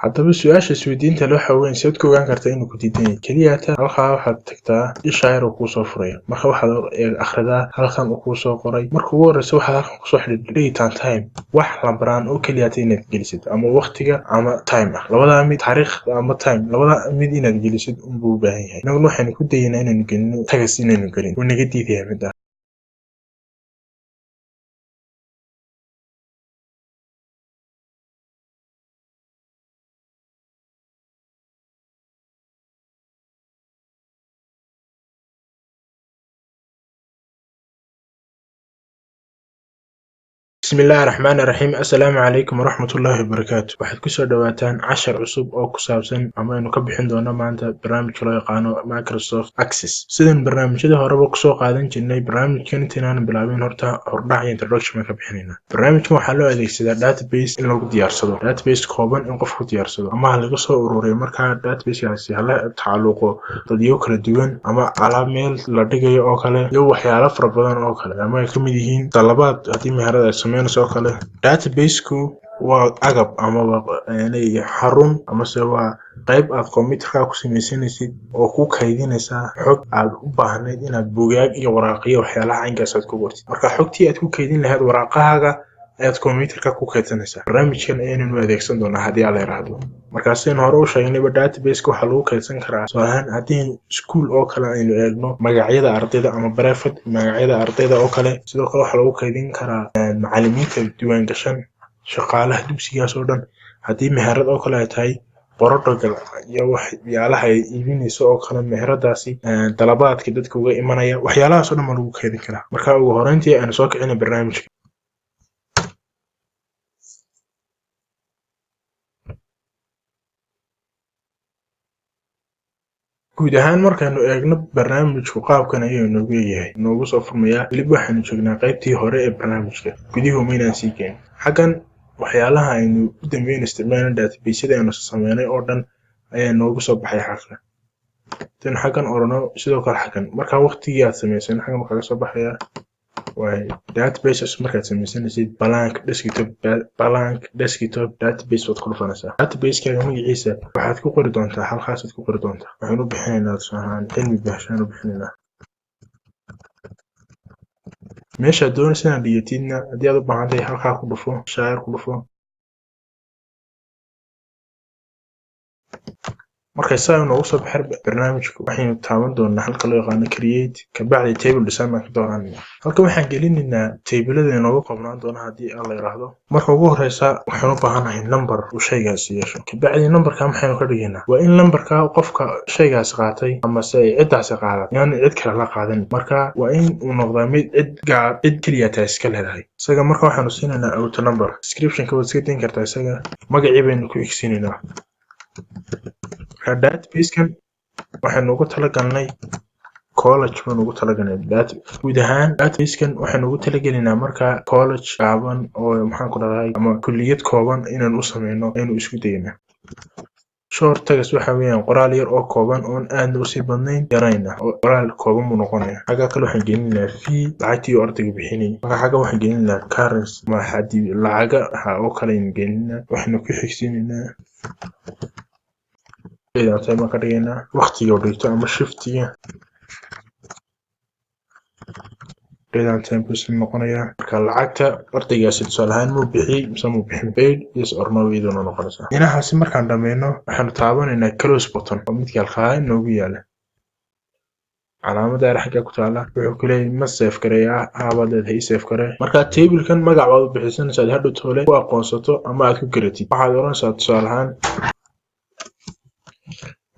Haddaba, su-aasha isweydiinta leh waxa weyn: seed ku ogaan kartaa inuu ku diidan yahay? Keliya ta halkaa waxaad tagtaa isha yar uu kuusoo furaya. Marka waxaad akhridaa halkan uu kuusoo qoray. Marka ugu horeysa waxaad halkan kusoo xidhi date and time, wax lambaraan oo keliya ta inaad gelisid, ama waqtiga ama time ah, labadaa mid, taariikh ama time, labada mid inaad gelisid unbuu u baahan yahay. Inaguna waxaynu ku dayaynaa inaynu gelino text, inaynu gelin wuu naga diidaya mid ah. Bismi illaahi raxmaani raxiim. Assalaamu calaykum waraxmatullaahi wabarakaatu. Waxaad kusoo dhawaataan cashar cusub oo ku saabsan ama aynu ka bixin doono maanta barnaamijka loo yaqaano Microsoft Access. Sidan barnaamijyada horeba kusoo qaadan jirnay, barnaamijkan intaynaan bilaabin horta hordhac iyo introduction baan ka bixinaynaa. Barnaamijkan waxaa loo adeegsadaa database in lagu diyaarsado, database kooban in qofku diyaarsado ama ha laga soo ururiyo. Markaa databasekaasi hala tacalluqo dadyo kala duwan ama alaab meel la dhigayo oo kale iyo waxyaalo fara badan oo kale, ama ay kamid yihiin dalabaad haddii meherada ay sameynayso oo kale. Database-ku waa agab amaba xarun amase waa qayb aad computerka ku sameysanaysid oo ku kaydinaysa xog aad u baahnayd inaad buugaag iyo waraaqiyo, waxyaalaha caynkaas aad ku qortid. Marka xogtii aad ku kaydin lahayd waraaqahaaga ayaad computerka ku kaydsanaysaa. Barnaamijkan ayaynanu adeegsan doonaa haddii Alla yiraahdo. Marka sidaynu hore u sheegnayba, databaseka waxaa lagu kaydsan karaa, tusaale ahaan, haddii school oo kale aynu eegno, magacyada ardayda ama private magacyada ardayda oo kale. Sidoo kale waxaa lagu kaydin karaa macallimiinta diiwaan gashan, shaqaalaha dugsigaas oo dhan. Haddii meherad oo kale ay tahay, product iyo waxyaalaha ay iibinayso oo kale meheradaasi, dalabaadka dadka uga imanaya, waxyaalahaas oo dhan baa lagu kaydin karaa. Marka ugu horeyntii aynu soo kicina barnaamijka. Guud ahaan, markaynu eegno barnaamijku, qaabkan ayuu inoogu yahay, inoogu soo furmayaa. Weliba waxaynu joognaa qaybtii hore ee barnaamijka, gudihi maynaan sii gelin. Xaggan waxyaalaha aynu u dambeyn isticmaalna, database-yada aynu sameynay oo dhan ayaa inoogu soo baxay xagga tan. Xaggan orano, sidoo kale xaggan marka waqtigii aad samaysan xaggan kaga soo baxaya. Waay databases markaad sameysanaysid, blank desktop, blank desktop database baad ku dhufanaysaa. Database-kaaga magaciisa waxaad ku qori doontaa halkaasaad ku qori doontaa. Waxaan u bixinaynaa, tusaale ahaan, Cilmi Bahshaan u bixinaynaa. Meeshaad doonaysa inaad dhigatidna, haddii aad u baahan tahay, halkaa ku dhufo, share ku dhufo. Markay saa inoogu soo baxay barnaamijku, waxaynu taaban doonaa halka loo yaqaano create. Kabacdi table design baan ka dooranayna. Halkan waxaan gelinaynaa tablada inooga koobnaan doona haddii Alla yiraahdo. Marka ugu horeysa waxaan u baahanahay number uu shaygaasi yeesho. Kabacdi numberka maxaynu ka dhigaynaa? Waa in numberka qofka shaygaasi qaatay ama se ciddaasi qaadatay yaani cid kale la qaadan. Marka waa in uu noqdaa mid cid gaar, cid keliya taa iska leedahay isaga. Marka waxaanu siinaynaa auto number. Descriptionka waad iska dayn kartaa. Isaga magacii baynu ku xigsiinaynaa. Marka database-kan waxaynu ugu talagalnay college baynu ugu talagalnay. Guud ahaan database-kan waxaynu ugu talagelaynaa marka college gaaban oo, maxaan ku dhahday, ama kulliyad kooban inaan u sameyno aynu isku daynaa. Short text waxa weeyaan qoraal yar oo kooban oon aadna usii badnayn yarayna, oo qoraal kooban buu noqonayaa. Xagga kale waxaan gelinaynaa fee, lacagtii uu ardayga bixinayay. Marka xagga waxaan gelinaynaa currency ama xaddi lacaga waxa oo kale aynu gelinaynaa. Waxaynu ku xigsiinaynaa baan ka dhigaynaa waqtiga uu dhigto ama shiftiga. Date and time buu isna noqonayaa. Marka lacagta ardaygaasi, tusaale ahaan, muu bixiyey mise muu bixin, paid yes or no iyaduna noqonaysaa. Inahaasi markaan dhameyno, waxaanu taabanaynaa close button oo midka halkaa inoogu yaala, calaamada yar xagga ku taala. Wuxuu ku leeyahay ma save gareeyaa? Haa baad leedahay, ii save garee. Marka tablekan magac baad u bixisanaysaa aad hadhow toole ku aqoonsato ama aad ku garatid. Waxaad oranaysaa, tusaale ahaan,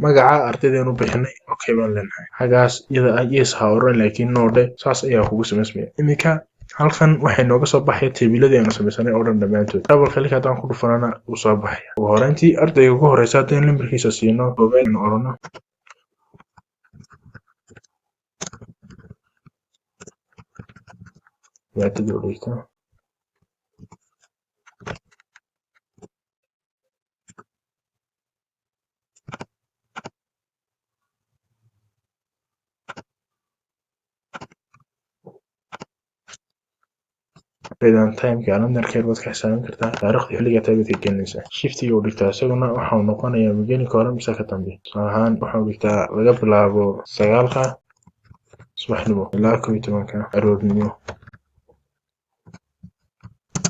magaca ardaydeenu bixinay. Okay baan leenahay. Xagaas iyada ah yes ha oran, laakiin no dhe. Saas ayaa kugu samaysmaya. Iminka halkan waxay nooga soo baxaya tableladii aanu samaysanay oo dhan dhammaantood. Double click haddaan ku dhufanana, wuu soo baxaya. Ugu horeyntii ardayga ugu horeysa haddaynu lambarkiisa siino koowaad aynu orano maadada uu dhigto. Date time calendarkeed baad ka xisaabin kartaa. Taariikhda xilliga tahay baad ka gelinaysaa. Shiftiga uu dhigtaa isaguna waxau noqonayaa magelinka hore mise ka dambe. Tusaale ahaan, waxau dhigtaa laga bilaabo 9-ka subaxnimo ilaa 11-ka aroornimo.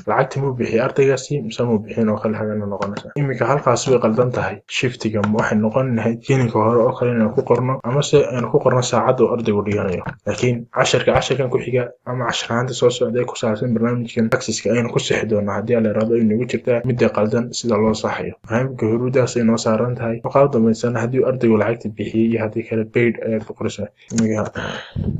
Lacagta muu bixiyay ardaygaasi mise muu bixin oo kale hagana noqonaysa. Iminka halkaas way qaldan tahay. Shiftiga waxay noqon lahayd gelinka hore oo kale inaan ku qorno, amase aynu ku qorno saacadda uu ardaygu dhiganayo. Laakiin casharka casharkan ku xiga ama casharaanta soo socda ee ku saabsan barnaamijkan Accesska ayaynu ku sixi doonaa, haddii Alla yiraahdo, ay nagu jirtaa midda qaldan sida loo saxayo. Barnaamijka huruudaas ay noo saaran tahay. Waxaa u dambeysana haddii uu ardaygu lacagta bixiyey iyo haddii kale, paid ayaad ku qoraysaa. Iminka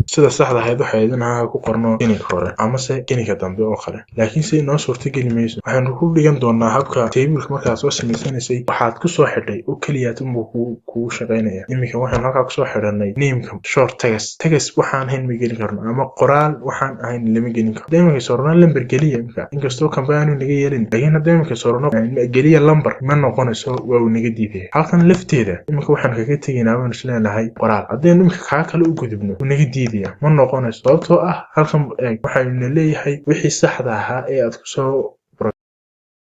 sida saxda ahayd waxay ahayd in halkaa ku qorno gelinka hore amase gelinka dambe oo kale, laakiin si noo suurtageli mayso. Waxaynu ku dhigan doonaa habka tableka. Markaad soo samaysanaysay, waxaad kusoo xidhay oo keliyaat unbuu kugu shaqaynaya. Iminka waxaynu halkaa kusoo xidhanay nameka short text. Text waxaan ahayn ma gelin karno, ama qoraal waxaan ahayn lama gelin karno. Hadda iminka sorno lamber geliya, imika inkastoo company naga yeelin, laakiin hadda iminka sorno geliya lamber, ma noqonayso, waa uu naga diidaya. Halkan lafteeda iminka waxaan kaga tegaynaa, waanu isleenahay qoraal. Haddaynu iminka kaa kale u gudubno, wuu naga diidaya, ma noqonayso, sababtoo ah halkan eeg, waxaynu leeyahay wixii saxda ahaa ee aad kusoo